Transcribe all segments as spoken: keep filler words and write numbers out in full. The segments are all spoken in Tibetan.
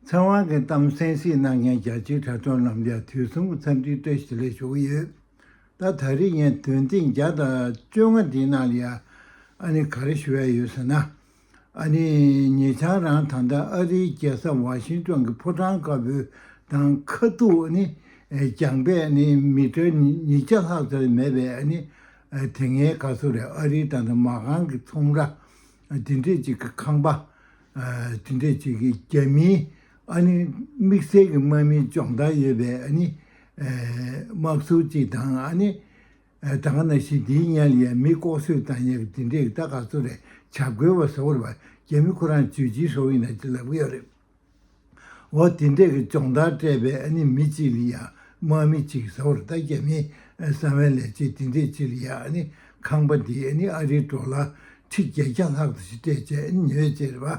ཚེ་དབང་གི་གཏམ་གསན་གཟིགས་གནང་མཁན་རྒྱ་ཆེའི་དྲ་གྲོགས་རྣམས་ལ་དུས་གསུམ་གྱི་འཚམས་འདྲིའི་བཀྲ་ཤིས་བདེ་ལེགས་ཞུ་གི་ཡོད། ད་ད་རེས་ངས་འདོན་ཐེངས་བརྒྱ་དང་བཅོ་ལྔ་འདིའི་ནང་ལ་ཡ་ཨ་ནི་ག་རེ་ཞུ་ཡ་ཡོད་ཟེར་ན། ཨ་ནི་ཉེ་ཆར་རང་ད་ལྟ་ཨ་རིའི་རྒྱལ་ས་ཝ་ཤིང་ཏོན་གྱི་ཕོ་བྲང་དཀར་པོའི་དང་ཁ་ཐུག་ཨ་ནི་རྒྱང་ཕེབས་ཨ་ནི་མི་ཊར་ཉིས་བརྒྱ་ལྷག་ཙམ་མེད་པའི་ཨ་ནི་དེ་སྔའི་ག་ཚོད་རེད། ཨ་རིའི་ད་ལྟ་མ་རྐང་གི་ཚོང་ར་དེ་འདྲས་ཅིག་གི་ཁང་པ། དེ་འདྲས་ཅིག་གི་རྒྱ་མིའི་ཨ་ནི་དམིགས་བསལ་གྱི་དམག་མིའི་སྦྱོང་བརྡར་ཡོད་པའི་ཨ་ནི་དམག་ཟུར་ཅིག་དང་ཨ་ནི། ད་ག་ནང་བཞིན་འདིའི་སྔོན་ལ་ཡང་མི་ལྐོག་གསོད་བཏང་ཡག་གི་དེ་འདྲས་ཀྱི་ད་ག་ཚོད་རེད། བྱ་རྒོད་པ་ཟེར་བ་རེད་པ། རྒྱ་མི་ཁོ་རང་ཇུས་ཅིག་ཧྲོ་ཡིན་ན་ཅི་ལབ་ཀྱི་ཡོད་རེད། འོ་དེ་འདྲས་ཀྱི་སྦྱོང་བརྡར་སྤྲད་པའི་ཨ་ནི་མི་གཅིག་ལ་ཡང་དམག་མི་གཅིག་ཟེར་བ་རེད། ད་རྒྱ་མི་གསང་བའི་ལས་བྱེད་དེ་འདྲས་གཅིག་ལ་ཡང་ཨ་ནི་ཁང་པ་འདི་ཨ་ནི་ཨ་རིའི་ཌོ་ལར་ཁྲི་བརྒྱད་བརྒྱ་ལྷག་ཙམ་ཞིག་སྤྲད་བྱས་ཨ་ནི་ཉོས་བྱས་རེད་པ།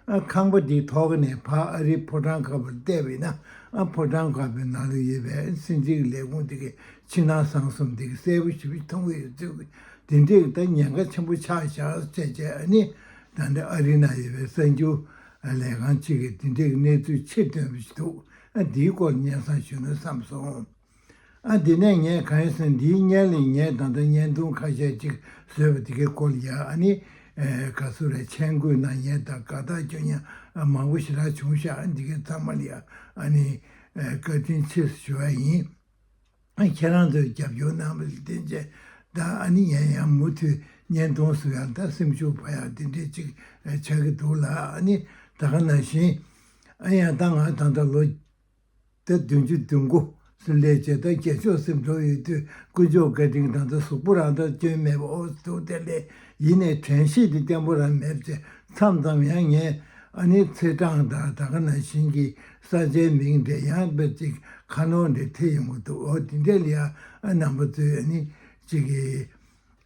ཨ་ཁང་པ་འདིའི་ཐོག་ནས་ཕར་ཨ་རིའི་ཕོ་བྲང་དཀར་པོར་བལྟས་པ་ཡིན་ན། ཨ་ཕོ་བྲང་དཀར་པོའི་ནང་ལ་ཡོད་པའི་སྲིད་འཛིན་གྱི་ལས་ཁུངས་འདི་གའི་ཕྱི་ནང་གསང་གསུམ་འདི་གའི་གསལ་པོ་ཞེ་པོ་ཅིག་མཐོང་གི་ཡོད་ཚུལ་གྱི་དེ་འདྲའི་ད་ཉེན་ཁ་ཆེན་པོ་ཆགས་བཞག་བྱས་བྱས་ཨ་ནི་ད་ལྟ་ཨ་རི་ནང་ཡོད་པའི་གསར་འགྱུར་ལས་ཁང་གཅིག་གིས་དེ་འདྲའི་གནས་ཚུལ་ཕྱིར་བཏོན་པ་ཞིག་འདུག་ཨ་འདིའི་སྐོར་སྙན་སེང་ཞུས་ན་བསམ་སོང་། ཨ་དེ་ནས་ངས་གང་ཡིན་ཟེར་ན་འདིའི་སྔོན་ལ་ངས་ད་ལྟ་བརྙན་ཐུང་ཁ་ཤས་ཅིག་བཟོས་པ་དེ་གའི་སྐོར་ལ་ཡ་ཨ་ནི་ག་ཚོད་རེད། མཆན་འགོད་གནང་མཁན་དང་དགའ་རྟགས་སྐྱོན་མཁན་མང་པོ་ཞེ་དྲག་བྱུང་ཤག་ཨ་འདི་གའི་ཚང་མ་ལ་ཡ་ཨ་ནི་བཀའ་དྲིན་ཆེ་ཞུ་བ་ཡིན། ཨ་ཁྱེད་རང་ཚོས་རྒྱབ་སྐྱོར་གནང་བ་ལ་བརྟེན་བྱས་ད་ཨ་ནི་ངས་ཡང་མུ་མཐུད་བརྙན་ཐུང་བཟོ་ཡག་ད་སེམས་ཤུགས་འཕར་ཡག་དེ་འདྲས་ཅིག་ཆགས་ཀྱི་འདུག་ལ། ཨ་ནི་ད་ག་ནང་བཞིན་ཨ་ཡང་ད་ང་ད་ལྟ་ལོ་ད་བདུན་ཅུ་དོན་དགུ་སུ་སླེབས་བྱས་ད་རྒས་ཤོས་སུ་འགྲོ་ཡོད་དུས་དཀོན་མཆོག་བཀའ་དྲིན་དང་ད་གཟུགས་པོ་རང་ད་སྐྱོན་མེད་པ་འོ་འདུག་དེ་ལས་ཡིན་ནའི་དྲན་ཤེས་དེ་བརྟན་པོ་རང་མེད་བྱས་མཚམས་མཚམས་ཡང་ངས་ཨ་ནི་ཚེས་གྲངས་དང་ད་ག་ནང་བཞིན་གྱི་ས་ཆའི་མིང་འདྲ་ཡང་དཔེ་ཅིག་ཁ་ནོར་འདྲ་ཐེབས་ཡོང་གི་འདུག་འོ་དེ་འདྲ་ལ་ཡང་ཨ་རྣམ་པ་ཚོས་ཨ་ནི་ཅིག་གི་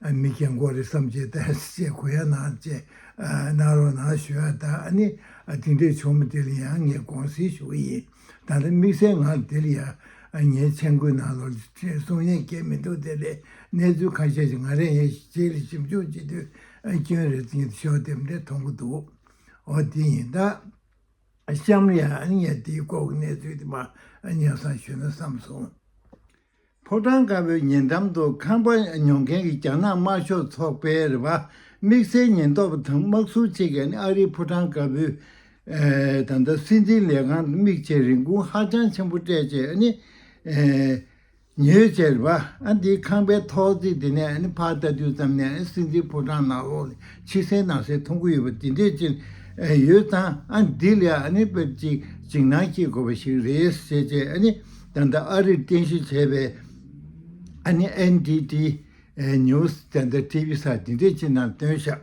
ཨ་མི་རྒན་གོག་རེད་བསམ་བྱས་ད་ཅེས་གུ་ཡ་གནང་བྱས་ཨ་གནང་རོགས་གནང་ཞུ་ཡ། ད་ཨ་ནི་ཨ་དེ་འདྲས་བྱུང་མི་དེ་ལ་ཡང་ངས་དགོངས་སེལ་ཞུ་གི་ཡིན། ད་ལྟ་དམིགས་བསལ་ང་དེ་ལ་ཡ་ཨ་ངའི་མཆན་འགོད་ནང་ལོགས་ལ་གསུང་ཡས་སྐད་མི་འདུག་དེ་ལས་གནས་ཚུལ་ཁ་ཤས་ཤིག་ང་རང་ཡང་རྗེས་ལ་ཞིབ་འཇུག་བྱེད་དུས་ཨ་སྐྱོན་རེ་ཟིན་ཤོར་དེ་འདྲས་མཐོང་གི་འདུག་འོ་དེ་ཡིན་ད། གཤམ་ལ་ཡང་ཨ་ནི་ཡང་དེའི་སྐོར་གྱི་གནས་ཚུལ་དེ་མ་སྙན་སེང་ཞུས་ན་བསམ་སོང་། ཕོ་བྲང་དཀར་པོའི་ཉེ་འགྲམ་དུ་ཁང་པ་ཉོ་མཁན་གྱི་རྒྱ་ནག་དམར་ཤོག་ཚོགས་པའི་རེད་པ། དམིགས་བསལ་ཉེན་རྟོག་པ་དང་དམག་ཟུར་གཅིག་གིས་ཨ་ནི་ཨ་རིའི་ཕོ་བྲང་དཀར་པོའི་ཨེ་ད་ལྟ་སྲིད་འཛིན་ལས་ཁང་དུ་དམིགས་བྱས་རིན་གོང་ཧ་ཅང་ཆེན་པོ་སྤྲད་བྱས་ཨ་ནི་ཨེ་ཉོས་བྱས་རེད་པ། ཨ་འདིའི་ཁང་པའི་ཐོག་བརྩེགས་དེ་ནས་ཨ་ནི་ཕར་ལྟ་དུས་ཙམ་ནས་ཨ་ནི་སྲིད་འཛིན་ཕོ་བྲང་ནང་ལོགས་ལ་ཕྱི་གསལ་ནང་གསལ་མཐོང་གི་ཡོད་པ་དེ་འདྲས་ཅིག་ཨེ་ཡོད་ཙང་། ཨ་འདི་ལ་ཨ་ནི་དཔེ་ཅིག་འཇིགས་སྣང་སྐྱེ་དགོས་པ་ཞིག་རེད་ཟེར་བྱས་ཨ་ནི་ད་ལྟ་ཨ་རིར་རྟེན་གཞི་བྱས་པའི་ཨ་ནི་ཨེན་ཌི་ཊི་ཨེ་ནིའུ་སི་ད་ལྟ་ཊི་ཝི་གསར་དེ་འདྲས་ཅིག་ནང་བཏོན་ཤག་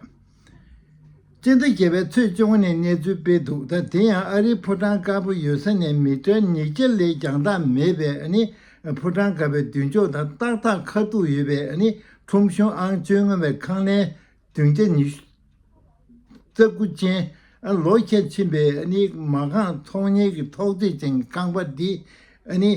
སྤྱི་ཟླ་བརྒྱད་པའི་ཚེས་བཅོ་ལྔ་ནས་གནས་ཚུལ་སྤེལ་འདུག་ད་དེ་ཡང་ཨ་རིའི་ཕོ་བྲང་དཀར་པོ་ཡོད་ས་ནས་མི་ཊར་ཉིས་བརྒྱ་ལས་རྒྱང་ཐག་མེད་པའི་ཨ་ནི་ཕོ་བྲང་དཀར་པོའི་མདུན་ཅོག་དང་ཏག་ཏག་ཁ་ཐུག་ཡོད་པའི་ཨ་ནི་ཁྲོམ་གཞུང་ཨང་བཅོ་ལྔ་པའི་ཁང་ལེན་བདུན་བརྒྱ་ཉི་ཤུ་རྩ་དགུ་ཅན་ཨ་ལོ་ཁྱད་ཕྱིན་པའི་ཨ་ནི་མ་རྐང་ཚོང་གཉེར་གྱི་ཐོག་བརྩེགས་ཅན་གྱི་ཁང་པ་འདི་ཨ་ནི།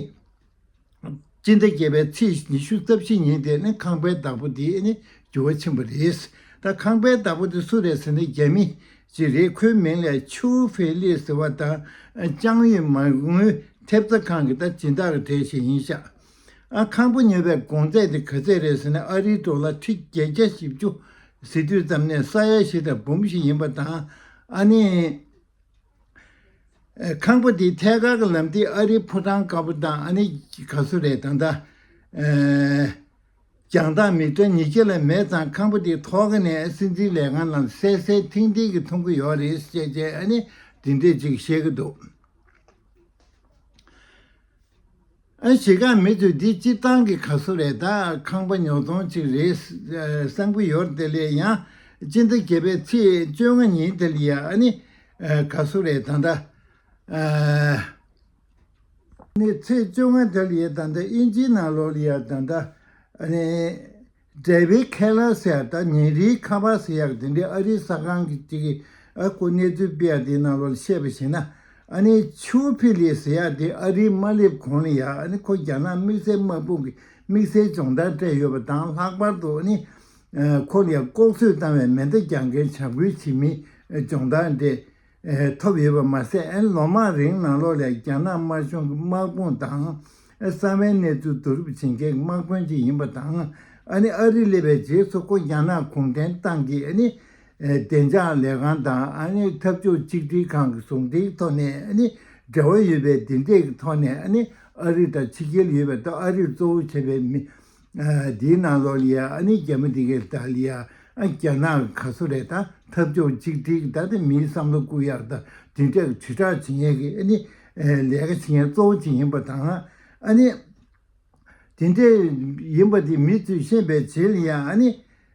སྤྱི་ཟླ་བརྒྱད་པའི་ཚེས་ཉི་ཤུ་རྩ་བཞི་ཉིན་དེ་ནི་ཁང་པའི་བདག་པོ་དེ་ནི་འགྱུར་བ་ཕྱིན་པ་རེད། ད་ཁང་པའི་བདག་པོ་དེ་སུ་རེད་ཟེར་ན་རྒྱ་མི་ཅིག་རེད། ཁོའི་མིང་ལ་ཆུའུ་ཧྥེ་ལི་ཟེར་བ་དང་ཅང་ཡུས་མ་དངུལ་ཐེབས་རྩ་ཁང་གི་ད་སྦྱིན་བདག་གི་གྲས་ཤིག་ཡིན་ཤག་ཨ་ཁང་པ་ཉོས་པའི་གོང་ཚད་དེ་ག་ཚད་རེད་ཟེར་ན་ཨ་རིའི་ཌོ་ལར་ཁྲི་བརྒྱད་བརྒྱ་བཞི་བཅུ་ཟེར་དུས་ཙམ་ནས་ས་ཡ་བཞི་དང་འབུམ་ཞིག་ཡིན་པ་དང་། ཨ་ནི། ཁང་པ་དེའི་ཐད་ཀར་གྱི་ལམ་ཐིག་ཨ་རིའི་ཕོ་བྲང་དཀར་པོ་དང་ཨ་ནི་ག་ཚོད་རེད་ད་ལྟ། རྒྱང་ཐག་མི་ཊར་ཉིས་བརྒྱ་ལས་མེད་ཙང་། ཁང་པ་དེའི་ཐོག་ཁ་ནས་སྲིད་འཛིན་ལས་ཁང་ལ་གསལ་གསལ་ཐིང་ཐིང་གི་མཐོང་གི་ཡོད་རེད་ཅེས་བྱས་ཨ་ནི་དེ་འདྲས་ཅིག་བཤད་ཀྱི་འདུག་ཨ་གཞིས་ཁག་མི་ཚོས་འདི་སྤྱིར་བཏང་གི་ག་ཚོད་རེད་ད་ཁང་པ་ཉོ་ཚོང་ཅིག་རེད་བསམ་གྱི་ཡོད་རེད། དེ་ལས་ཡང་སྤྱི་ཟླ་བརྒྱད་པའི་ཚེས་བཅོ་ལྔ་ཉིན་དེ་ལ་ཡ་ཨ་ནི་ག་ཚོད་རེད་ད་ལྟ། ཨ་ནི་ཚེས་བཅོ་ལྔ་དེ་ལ་ཡ་ད་ལྟ་དབྱིན་ཇིའི་ནང་ལོགས་ལ་ཡ་ད་ལྟ་ཨ་ནི་ཌེ་བིད་ཁེ་ལར་ཟེར་ཡ་ད་ཉིན་རེའི་ཁ་པར་ཟེར་ཡག་དེ་འདྲའི་ཨ་རིའི་གསར་ཁང་གི་ཅིག་གི་ཨ་ཁོ་གནས་ཚུལ་སྤེལ་ཡག་དེའི་ནང་ལོགས་ལ་བཤད་པ་ཞིག་ན། ཨ་ནི་ཆུའུ་ཕི་ལི་ཟེར་ཡག་དེ་ཨ་རིའི་མ་སླེབས་གོང་ལ་ཡ་ཨ་ནི་ཁོ་རྒྱ་ནག་དམིགས་བསལ་དམག་དཔུང་གི་དམིགས་བསལ་སྦྱོང་བརྡར་སྤྲད་ཡོད་པ་དང་། ལྷག་པར་དུ་ཨ་ནི་ཁོ་ལ་ཡ་ལྐོག་གསོད་བཏང་བའི་མེ་མདའ་རྒྱག་མཁན་བྱ་འགུལ་བྱེད་མི་སྦྱོང་བརྡར་འདྲ་ ཐོབ་ཡོད་པ་མ་ཟད། ཨ་ནི་ལོ་མང་རིང་ནང་ལོགས་ལ་རྒྱ་ནག་དམར་གཞུང་གི་དམག་དཔུང་དང་། གསང་བའི་གནས་ཚུལ་བསྡུ་རུབ་བྱེད་མཁན་གྱི་དམག་དཔོན་ཅིག་ཡིན་པ་དང་། ཨ་ནི་ཨ་རི་སླེབས་པའི་རྗེས་སུ་ཁོ་རྒྱ་ནག་གུང་ཁྲན་ཏང་གི་ཨ་ནི་བདེ་འཇགས་ལས་ཁང་དང་། ཨ་ནི་འཐབ་ཕྱོགས་གཅིག་སྒྲིལ་ཁང་གི་ཟུང་འབྲེལ་ཐོག་ནས། ཨ་ནི་འབྲེལ་བ་ཡོད་པའི་འདི་འདྲས་ཀྱི་ཐོག་ནས། ཨ་ནི་ཨ་རི་དང་ཕྱི་རྒྱལ་ཡོད་པའི་ད་ཨ་རིར་གཙོ་བོ་བྱས་པའི་མི། ཨ་འདིའི་ནང་ལོགས་ལ་ཡ། ཨ་ནི་རྒྱ་མི་འདི་གའི་ད་ལ་ཡ། ཨ་རྒྱ་ནག་ག་ཚོད་རེད། ད་འཐབ་ཕྱོགས་གཅིག་སྒྲིལ་གྱི་ད་དེ་མིའི་བསམ་བློ་བསྐུར་ཡག་ད་དེ་འདྲའི་དྲིལ་བསྒྲགས་བྱེད་མཁན་གྱི་ཨ་ནི་ལས་ཀ་བྱེད་མཁན་གཙོ་བོ་ཅིག་ཡིན་པ་དང་། ཨ་ནི་དེ་འདྲའི་ཡིན་པ་དེ་མི་ཚོས་ཤེས་པའི་རྗེས་ལ་ཡ། ཨ་ནི་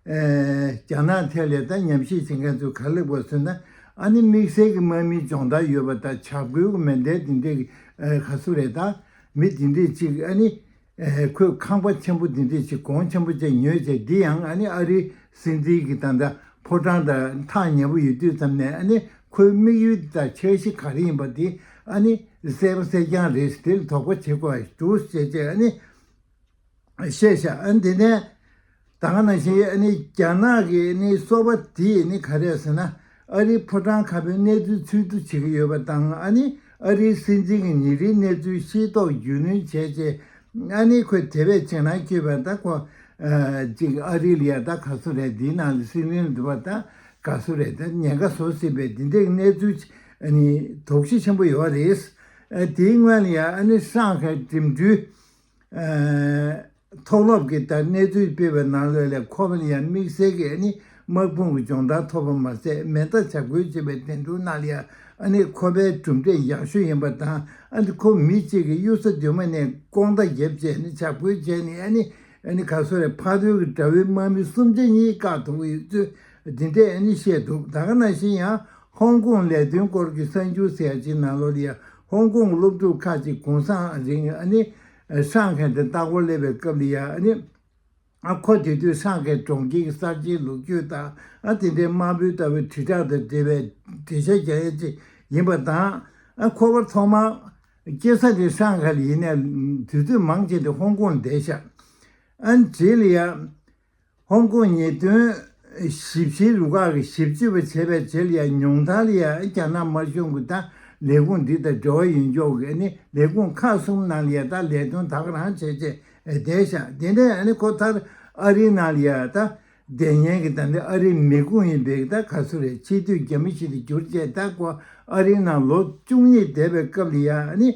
རྒྱ་ནག་ཐད་ལ་ད་ཉམས་ཞིབ་བྱེད་མཁན་ཚོས་ག་རེ་ལབ་པ་ཟེར་ན། ཨ་ནི་དམིགས་བསལ་གྱི་དམག་མིའི་སྦྱོང་བརྡར་ཡོད་པ་དང་། བྱ་རྒོད་ཀྱི་མེ་མདའ་དེ་འདྲའི་ག་ཚོད་རེད། ད་མི་དེ་འདྲའི་ཅིག་ཨ་ནི། ཨེ། ཁོས་ཁང་པ་ཆེན་པོ་འདི་འདྲས་ཅིག་གོང་ཆེན་པོ་ཅིག་ཉོས་བྱས། འདི་ཡང་ཨ་ནི་ཨ་རིའི་སྲིད་འཛིན་གྱི་ད་ལྟ་ཕོ་བྲང་དང་ཐག་ཉེ་པོ་ཡོད་དུས་ཙམ་ནས། ཨ་ནི་ཁོའི་དམིགས་ཡུལ་དང་འཆར་གཞི་ག་རེ་ཡིན་པ་དེ་ཨ་ནི་གསལ་པོ་གསལ་རྐྱང་རེད། དེ་ལ་དོགས་པ་བྱེད་དགོས་འདུག་ཟེར་བྱས། ཨ་ནི་བཤད་ཤག་ཨ་ནི་དེ་ནས་ད་ག་ནང་བཞིན་ཨ་ནི་རྒྱ་ནག་གི་ཨ་ནི་སོ་པ་དེ་ནི་ག་རེ་ཟེར་ན། ཨ་རིའི་ཕོ་བྲང་ཁ་པའི་གནས་ཚུལ་འཚོལ་བསྡུ་བྱེད་ཀྱི་ཡོད་པ་དང་། ཨ་ནི་ཨ་རིའི་སྲིད་འཛིན་གྱི་ཉིན་རེའི་གནས་ཚུལ་ཤེས་རྟོགས་རྒྱུས་ལོན་བྱས་རྗེས། ཨ་ནི་ཁོས་དེ་བས་བྱེད་ནང་སྐྱོད་པ་ད་ཁོ། ཨ་ཅིག་ཨ་རི་ལ་ཡ་ད་ག་ཚོད་རེད། འདིའི་ནང་ལ་སྲིད་བློན་འདུག་པ་ད་ག་ཚོད་རེད། ད་ཉེན་ཁ་བཟོ་སྲིད་པའི་འདི་འདྲའི་གནས་ཚུལ་ཨ་ནི་དོགས་གཞི་ཆེན་པོ་ཡོད་རེད། ཨ་དེའི་སྔོན་ལ་ཡ་ཨ་ནི་ཧྲང་ཧའེ་འགྲིམ་འགྲུལ། ཨ་མཐོ་སློབ་ཀྱིས་ད་གནས་ཚུལ་སྤེལ་བའི་ནང་ལོགས་ལ། ཁོ་བོ་ལ་ཡང་དམིགས་བསལ་གྱི་ཨ་ནི་དམག་དཔུང་གི་སྦྱོང་བརྡར་ཐོབ་པ་མ་ཟད། མེ་མདའ་བྱ་རྒོད་ཅེས་པའི་འགྲན་བསྡུར་ནང་ལ་ཡང་ཨ་ནི་ཁོ་པའི་གྲུབ་འབྲས་ཡག་ཤོས་ཡིན་པ་དང་། ཨ་ནི་ཁོ་མི་གཅིག་གིས་གཡུལ་ས་མདུན་མ་ནས་ལྐོག་མདའ་བརྒྱབ་བྱས་ནས་བྱ་རྒོད་བྱས་ནས། ཨ་ནི་ཨ་ནི་ག་ཚོད་རེད། ཕག་རྡོལ་གྱི་དགྲ་བོའི་དམག་མི་སུམ་ཆ་གཉིས་བཀག་ཐུབ་ཀྱི་ཡོད་ཚུལ་འདི་འདྲས་ཨ་ནི་བཤད་འདུག་ད་ག་ནང་བཞིན་ཡང་ཧོང་ཀོང་ལས་དོན་སྐོར་གྱི་གསར་འགྱུར་ཟེར་ཡ་ཅིག་ནང་ལོགས་ལ་ཡང་། ཧོང་ཀོང་སློབ་ཕྲུག་ཁག་ཅིག་གུང་སེང་རིང་ཨ་ནི་ཧྲང་ཧའེ་དེ་ལྟ་སྐོར་སླེབས་པའི་སྐབས་ལ་ཡ། ཨ་ནི་ཨ་ཁོ་དེ་དུས་ཧྲང་ཧའེ་གྲོང་ཁྱེར་གྱི་གསར་བརྗེའི་ལོ་རྒྱུས་དང་། ཨ་དེ་འདྲའི་དམར་པོའི་ལྟ་བའི་དྲིལ་བསྒྲགས་དང་འབྲེལ་བའི་འགྲེལ་བཤད་རྒྱག་ཡ་ཅིག་ཡིན་པ་དང་། ཨ་ཁོ་པ་ཐོག་མར་སྐྱེས་ས་དེ་ཧྲང་ཧའེ་ལ་ཡིན་ནའི། དུས་ཚོད་མང་ཆེ་དེ་ཧོང་ཀོང་ལ་བསྡད་ཤག་ཨ་ནི་རྗེས་ལ་ཡ། ཧོང་ཀོང་ཉེས་དོན་ཞིབ་བཤེར་རུ་ཁག་གིས་ཞིབ་དཔྱོད་པ་བྱས་པའི་རྗེས་ལ་ཡང་ཉུང་མཐར་ལ་ཡང་རྒྱ་ནག་དམར་གཞུང་གི་ད་ལས་ཁུངས་འདི་དང་འབྲེལ་བ་ཡོད་འཇོག་གི་ཨ་ནི་ལས་ཁུངས་ཁག་གསུམ་ནང་ལ་ཡང་ད་ལས་དོན་ད་ག་རང་བྱས་བྱས་བསྡད་ཤག་དེ་ནས་ཨ་ནི་ཁོ་མཐར་ཨ་རིའི་ནང་ལ་ཡང་ད་བསྡད་མཁན་གྱི་ད་ནི་ཨ་རིའི་མི་ཁུངས་ཡིན་པའི་ད་ག་ཚོད་རེད། ཆེས་མཐོའི་རྒྱ་མི་ཞིག་ཏུ་གྱུར་བྱས། ད་ཁོ་ཨ་རིའི་ནང་ལོ་བཅུ་གཉིས་བསྡད་པའི་སྐབས་ལ་ཡང་ཨ་ནི།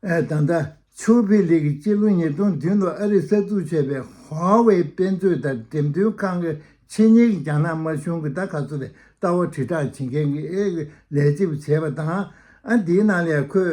ཨེ། ད་ལྟ་ཆོས་འཕེལ་ལགས་ཀྱིས་སྤྱི་ལོ་ཉིས་སྟོང་བདུན་ལོར་ཨ་རིས་གསར་འཛུགས་བྱས་པའི་ཧྭ་ཝེ་དཔེ་མཛོད་དང་འགྲེམས་སྟོན་ཁང་གི་ཆེད་གཉེར་གྱི་རྒྱ་ནག་དམར་གཞུང་གི་ད་ག་ཚོད་རེད། ལྟ་བ་དྲིལ་བསྒྲགས་བྱེད་མཁན་གྱི་ཨེ་ལས་བྱེད་པ་བྱས་པ་དང་། ཨ་འདིའི་ནང་ལ་ཡང་ཁོས་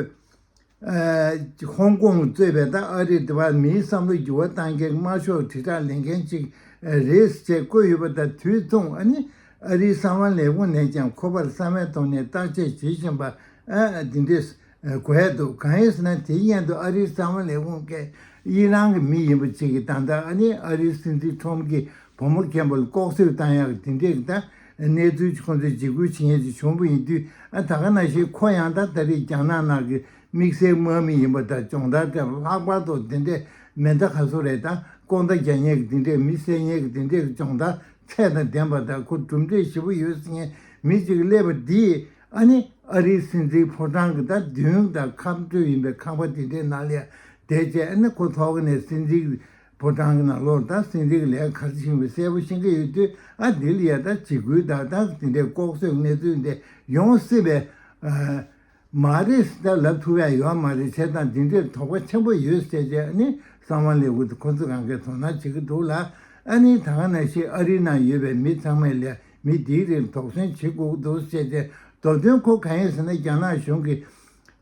ཨ་ཧོང་ཀོང་གཙོས་པའི་ད་ཨ་རིའི་འདི་པར་མིའི་བསམ་བློ་འགྱུར་བ་གཏང་མཁན་དམར་ཤོག་དྲིལ་བསྒྲགས་ལེན་མཁན་ཅིག་རེད་ཅེས་བཀོད་ཡོད་པ་དང་དུས་མཚུངས། ཨ་ནི་ཨ་རིའི་གསང་བ་ལས་ཁུངས་ནས་ཀྱང་ཁོ་པར་གསང་བའི་ཐོག་ནས་བརྟག་དཔྱད་བྱེད་བཞིན་པ་ཨ་འདི་འདྲས། གོ་ཡ་འདུག་གང་ཡིན་ཟེར་ན། དེའི་སྔོན་དུ་ཨ་རིའི་གསང་བ་ལས་ཁུངས་ཀྱིས་ཨི་རན་གྱི་མི་ཡིན་པ་ཅིག་གིས་ད་ལྟ་ཨ་ནི་ཨ་རིའི་སྲིད་འཛིན་ཁྲོམ་གྱི་བུ་མོ་མཁན་པོ་ལ་ལྐོག་གསོད་བཏང་ཡག་གི་དེ་འདྲས་ཀྱི་ད་གནས་ཚུལ་ཅིག་ཁོང་ཚོས་འཇིགས་སྐུལ་བྱེད་མཁན་ཅིག་བྱུང་བ་ཡིན་དུས། ཨ་ད་ག་ནང་བཞིན་ཁོ་ཡང་ད་ད་རེས་རྒྱ་ནག་ནང་གི་དམིགས་བསལ་དམག་མི་ཡིན་པ་དང་། སྦྱོང་བརྡར་དེ་ལྷག་པར་དུ་དེ་འདྲས་མེ་མདའ་ག་ཚོད་རེད། ད་ལྐོག་མདའ་རྒྱག་མཁན་གྱི་དེ་འདྲས་མི་བསད་མཁན་གྱི་དེ་འདྲས་ཀྱི་སྦྱོང་བརྡར་ཚད་དང་ལྡན་པ་དང་། ཁོ་གྲུབ་འབྲས་ཞེ་པོ་ཡོད་ཟེར་མཁན་མི་ཅིག་སླེབས་པ་འདིས། ཨ་ནི་ཨ་རིའི་སྲིད་འཛིན་ཕོ་བྲང་གི་ད་མདུན་དང་ཁ་སྤྲོད་ཡིན་པའི་ཁང་པ་དེ་འདྲའི་ནང་ལ་ཡ་བསྡད་བྱས། ཨ་ནི་ཁོ་ཐོག་ནས་སྲིད་འཛིན་ཕོ་བྲང་གི་ནང་ལོགས་ད་སྲིད་འཛིན་གྱི་ལས་ཀ་ག་རེ་བྱེད་པ་གསལ་པོ་ཤེས་ཀྱི་ཡོད་དུས། ཨ་འདི་ལ་ཡ་ད་འཇིགས་སྐུལ་དང་ད་དེ་འདྲའི་ལྐོག་གསོད་གནས་ཚུལ་འདི་ཡོང་སྲིད་པའི་ཨ་མ་རེད་ཟེར་ད་ལབ་ཐུབ་ཡ་ཡོད་མ་རེད། བྱས་ཙང་འདི་འདྲའི་དོགས་པ་ཆེན་པོ་ཡོད་ཟེར་བྱས། ཨ་ནི་གསང་བ་ལས་ཁུངས་དེ་ཁོ་ཚོ་གང་གའི་དོ་སྣང་བྱེད་ཀྱི་འདུག་ལ། ཨ་ནི་ད་ག་ནང་བཞིན་ཨ་རིའི་ནང་ཡོད་པའི་མི་ཚང་མས་ལས། མི་འདིའི་རིགས་ལ་དོགས་ཟོན་བྱེད་དགོས་ཀྱི་འདུག་ཟེར་ཏེ། མདོ་དོན་ཁོ་གང་ཡིན་ཟེར་ན། རྒྱ་ནག་གཞུང་གིས་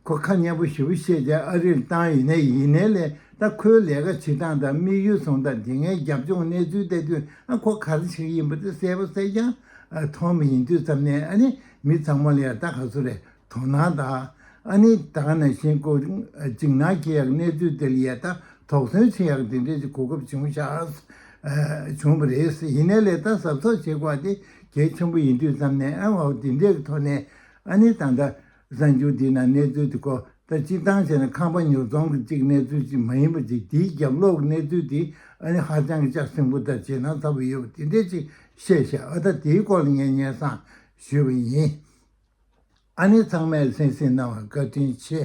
ཁོ་ཁ་སྙན་པོ་ཞེ་པོ་བཤད་བྱས་ཨ་རི་ལ་བཏང་ཡོད་ནའི། ཡིན་ནའི་ལས་ད་ཁོའི་ལས་ཀ་བྱེད་སྟངས་དང་དམིགས་ཡུལ་བཟུང་སྟངས། དེ་སྔའི་རྒྱབ་ལྗོངས་གནས་ཚུལ་བལྟས་དུས། ཨ་ཁོ་ག་རེ་བྱེད་ཀྱི་ཡིན་པ་དེ་གསལ་པོ་གསལ་རྐྱང་ཨ་མཐོང་བ་ཡིན་དུས་ཙམ་ནས། ཨ་ནི་མི་ཚང་མ་ལ་ཡ་ད་ག་ཚོད་རེད། དོ་སྣང་དང་། ཨ་ནི་ད་ག་ནང་བཞིན་ཁོ་འཇིགས་སྣང་སྐྱེ་ཡག་གནས་ཚུལ་དེ་ལ་ཡ་ད་དོགས་ཟོན་བྱེད་ཡག་དེ་འདྲའི་གོ་སྐབས་བྱུང་ཤག་ཨ་བྱུང་བ་རེད། ཡིན་ནའི་ལས་ད་གཟབ་གཟབ་བྱེད་དགོས་པ་དེ་གལ་ཆེན་པོ་ཡིན་དུས་ཙམ་ནས། ཨ་འོ་དེ་འདྲའི་ཐོག་ནས་ཨ་ནི་ད་ལྟ་གསར་འགྱུར་འདི་ན་གནས་ཚུལ་དེ་གོ། ད་སྤྱིར་བཏང་བྱས་ན་ཁང་པ་ཉོ་ཚོང་གི་གཅིག་གནས་ཚུལ་ཅིག་མ་ཡིན་པ་ཅིག། དེའི་རྒྱབ་ལོགས་ཀྱི་གནས་ཚུལ་དེ་ཨ་ནི་ཧ་ཅང་གི་ལྕགས་སྲིན་པོ་དང་རྗེས་གནང་ཚ་པོ་ཡོད་པ་དེ་འདྲའི་ཅིག་བཤད་ཤག་ཨ་ད་དེའི་སྐོར་ལ་ངས་སྙན་སེང་ཞུས་པ་ཡིན། ཨ་ནི་ཚང་མས་ལྷན་སེམས་གནང་བར་བཀའ་དྲིན་ཆེ།